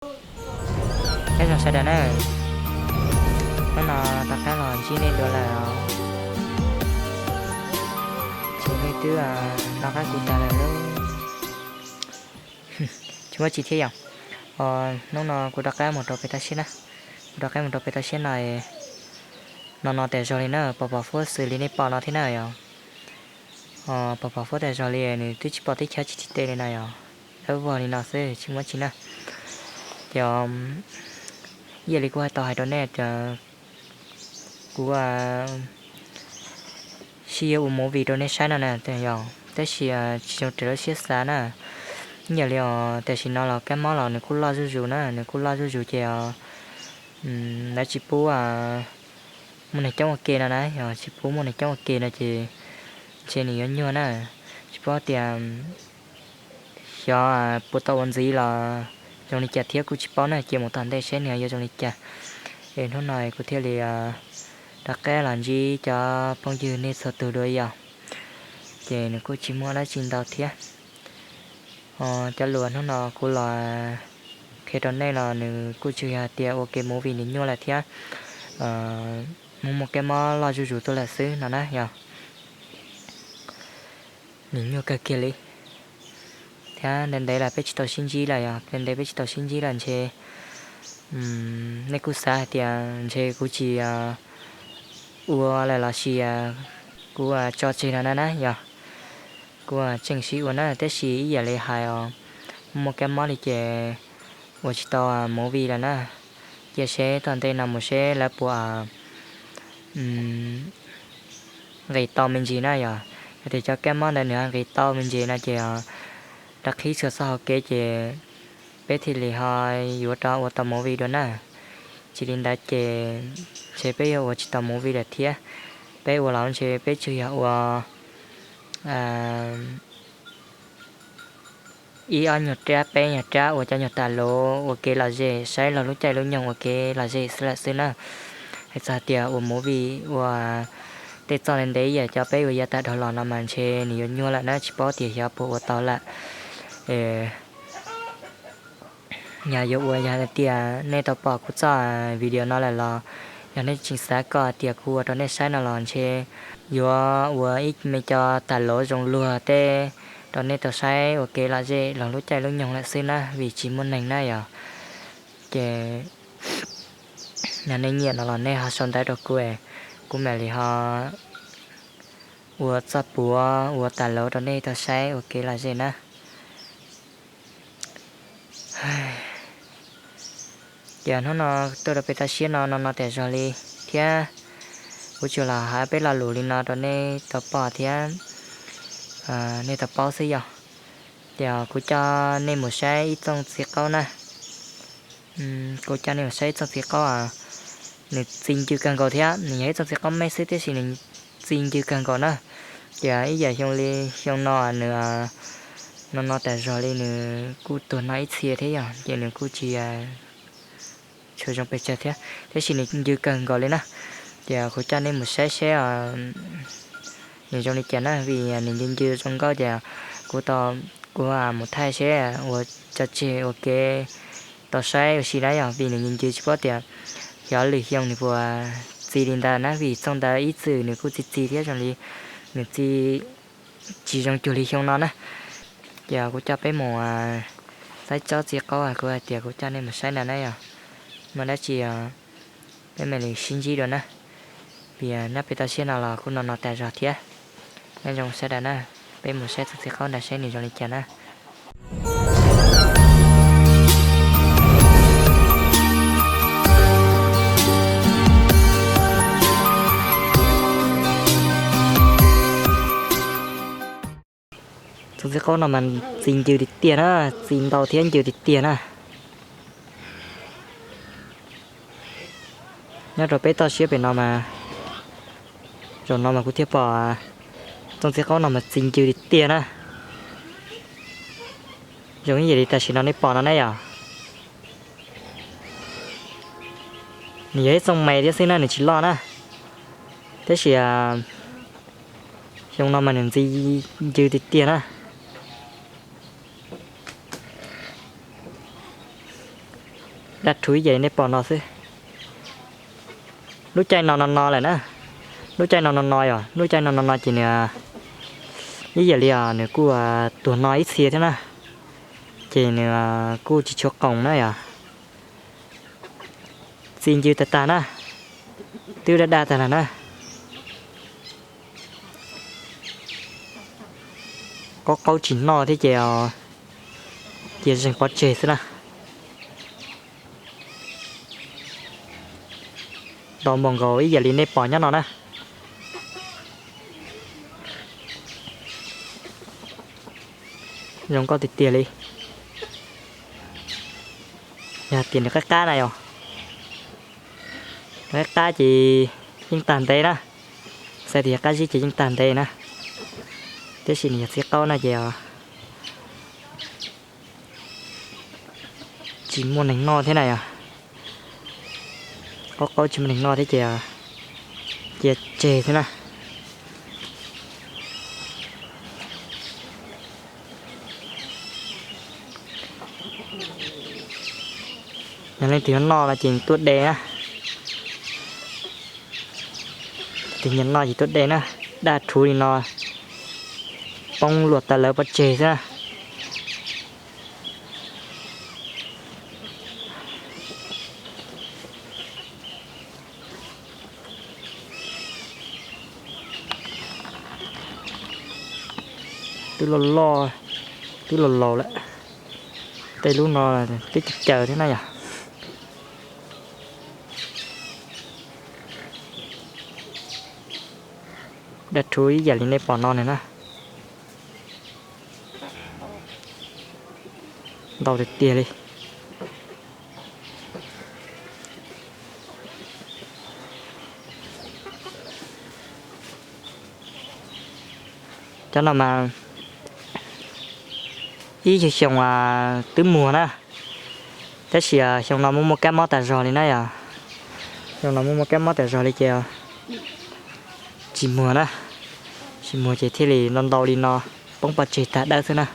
Nyob zoo sawv daws na, hnub no rov qab los ntsib nej dua lawm os. Ces nej twb hnov qab kuv tag lawm lauj. Tsis muaj tsi thiab yom. Hnub no kuv rov qab mus rau pem toj siab na, kuv rov qab mus rau pem toj siab no, no no tas zog li na, pos pos fuab xws li nej pom no thiab na yom. Pos pos fuab tas zog li, nws twb tsis pom teb chaws tsis tsis tes li na yom, dawb vog li no xwb tsis muaj tsi na. Ces ib yam li kuv hais tau hais rau nej tias kuv sib yuav ua movie rau nej saib no na yom, tab sis tsis zoo raws lub siab xav na. Ib yam li os, tam sim no los kab mob los nws kuj loj zuj zus na, nws kuj loj zuj zus ces lawv tsis pub muaj neeg coob ua ke no na, yog tsis pub muaj neeg coob ua ke no ces ntshe nws yuav nyuaj na. Tsis paub tias xyov puas tau ua ntxiv los zoo li cas thiab kuj tsis paub na, cia mus tom ntej seb nws yuav zoo li cas. Es hnub no kuv thiaj li rov qab los ntsib cov phooj ywg nej txhua tus dua yom. Ces nws kuj tsis muaj dab tsi ntau thiab. Cov lus hnub no kuv los qhia rau nej los nws kuj tsis yog hais tias ua ke movie nws nyuaj lawm thiab muaj muaj kab mob loj zuj zus tuaj lawm xwb no na yog. Nws nyuaj kawg kiag li. Thiab ntev ntev lawm peb tsis tau sib ntsib lawm yog, ntev ntev peb tsis tau sib ntsib lawm ntshe nej kuj xav hais tias ntshe kuv tsis ua lawm los sis kuv tso tseg no na na yog. Kuv tseem sib ua na, tab sis ib yam li hais os, muaj kab mob li ces ua tsis tau movie lawm na. Cia seb tom ntej no mus seb lawv puas nqis tau me ntsis na yog. Yog tias cov kab mob ntawd nws ho nqis tau me ntsis no ces rov qhib txhua txoj hauv kev ces peb thiaj li ho yuav rov ua tau movie dua na. Tsis li ntawd ces ntshe peb yuav ua tsis tau movie lawm thiab. Peb ua los ntshe peb tsuas yog ua ib ob nyuag rab peb nyuag rab ua cov nyuag tas luv ua kev lom zem saib laug lub caij lub nyoog ua kev lom zem xwb lawm xwb na. Hais txog tias ua movie ua tej txoj ntev ntev ib yam cov peb ua yav tag dhau los no mas ntshe nws yuav nyuaj lawm na, tsis paub tias xyov puas ua tau lawm. Yog yuav ua yog tias nej tau pom kuv txoj video no lawm los yog nej tseem xav kom tias kuv ua rau nej saib no los ntshe yuav ua ib me cov tas luv zoo luag tej rau nej tau saib ua kev lom zem laug lub caij lub nyoog lawm xwb na, vim tsis muaj neeg na yog. Ces yog nej nyiam no los nej ho sau ntawv rau kuv, kuv mam li ho ua txoj puav ua tas luv rau nej tau saib ua kev lom zem na. Ces hnub no tuaj rau pem toj siab no no no tas zog li thiab, kuv tsuas los hais peb lo lus li no rau nej tau pom thiab nej tau paub xwb yog. Ces kuv coj nej mus saib ib txooj txiv qaub na. Kuv coj nej mus saib ib txooj txiv qaub, nws txi ncw kawg nkaus thiab, nws yog ib txooj txiv qaub meb xwb tiam sis nws txi ncw kawg nkaus na. Ces ib yam xyoo li xyoo no nws no no tas zog li nws kuj tuag no ib txhia thiab yog ces nws kuj tsis tshua zoo pes tsawg thiab, tab sis nws ncw kawg nkaus li na. Ces kuv coj nej mus saib seb nws zoo li cas na, vim nws ncw ncw zoo nkauj ces kuv, kuv mus thaij seb ua tso tseg ua kev tau saib ua si na yog, vim nws ncw ncw tsis paub tias xyov lwm xyoo nws puas txi li ntawd na, vim txooj ntawd ib txwm nws kuj txi txi thiab zoo li nws txi tsis zoo cuag li xyoo no na. Ces kuv coj peb mus saib tsob txiv qaub, kuv hais tias kuv coj nej mus saib ntawd na yog, muaj dab tsi peb mam li sib ntsib dua na. Vim nyob pem toj siab no los kuj no no tas zog thiab. Nyob zoo sawv daws na, peb mus saib txooj txiv qaub ntawd seb nws zoo li cas na. Txooj txiv qaub no mas txi ncw tiag tiag na, txi ntau thiab ncw tiag tiag na. Nyob rau peb toj siab pem no mas, zaum no mas kuv thiaj pom txooj txiv qaub no mas txi ncw tiag tiag na. Zoo ib yam li tam sim no nej pom no na yom. Nws yog ib txooj me thiab xwb na, nws tsis loj na. Tab sis xyoo no mas nws ntxi ncw tiag tiag na. Daj rhuv ib yam li nej pom no xwb. Lub caij no no no lawm na. Lub caij no no no yom, lub caij no no no ces nws ib yam li nws kuj tuag no ib txhia thiab na. Ces nws kuj tsis tshua qoom na yom. Txi ncw tag tag na. Twb daj daj tag lawm na. Qaub qaub tsis noj thiab ces cia zeeg pov tseg xwb na. Ntau npaum nkaus ib yam li nej pom nyob no na. Zoo nkauj tiag tiag li. Yog tias nws qab qab na yom, nws qab qab ces yeej tag ntev na. Xav tias qab zib ces yeej tag ntev na. Tiam sis nws yog txiv qaub na ces tsis muaj neeg noj thiab na yom. Qaub qaub tsis muaj neeg noj thiab ces cia tseg thiab na. Yog leej twg yuav noj no ces tuaj de na. Tus nyiam noj ces tuaj de na. Daj rhuv li no, poob luaj tas lawv pov tseg xwb na. Twb loj loj, twb laus laus lawm. Tej lub no twb caws caws thiab na yom. Daj rhuv ib yam li nej pom no na. Ntau tiag tiag li. Cov no mas ib xyoo xyoo twb muag na, tab sis xyoo no muaj muaj kab mob tas zog li na yom. Xyoo no muaj muaj kab mob tas zog li ces tsis muag na, tsis muag ces thiaj li ntau ntau li no poob pov tseg tag dawb xwb na.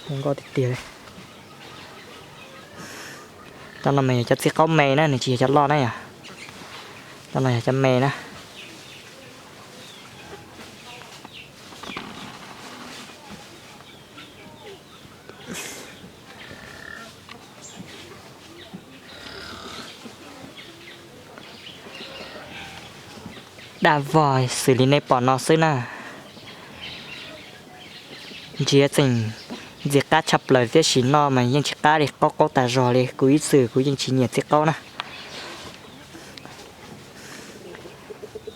Zoo nkauj tiag tiag li. Cov no mas yog cov txiv qaub me na, nws tsis yog cov loj na yom. Cov no yog cov me na. Daj vog xws li nej pom no xwb na. Ntsiav tseem ntxim qab tshaj plaws tiam sis noj mas yeej tsis qab li, qaub qaub tas zog li. Kuv ib txwm kuv yeej tsis nyiam txiv qaub na.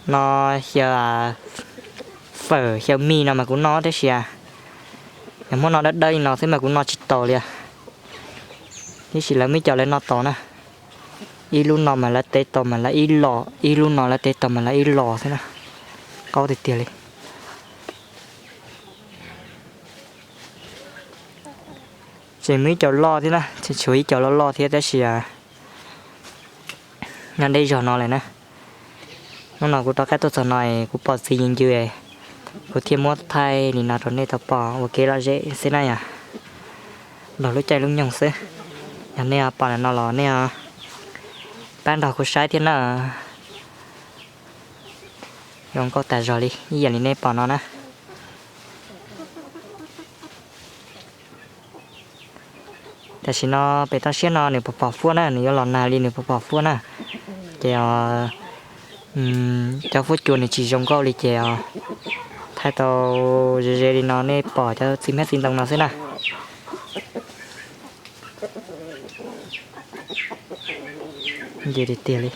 No xyaw fawm xyaw mij no mas kuv noj tab sis yog muab no dawb dawb li no xwb mas kuv noj tsis taus li. Tiam sis lawv muaj ib co lawv noj tau na. Ib lub no mas lawv tev tau mas lawv ib los, ib lub no lawv tev tau mas lawv ib los xwb na. Qaub tiag tiag li. Tseem muaj ib co loj thiab na, tseem tshuav ib co loj loj thiab tab sis nyob deb zog no lawm na. Hnub no kuv rov qab tuaj txog no kuv pom txiv ncw ncw, kuv thiaj muab thaij li no rau nej tau pom ua kev lom zem xwb na yom. Nrog lub caij lub nyoog xwb. Yog nej pom no los nej pab nrog kuv saib thiab na. Zoo nkauj tas zog li ib yam li nej pom no na. Tam sim no pem toj siab no nws pom pom huab na, nws yuav los nag li nws pom pom huab na. Ces cov huab cua nws tsis zoo nkauj li ces thaij tau ze ze li no nej pom cov txiv hmab txiv ntoo no xwb na. Ncw tiag tiag li.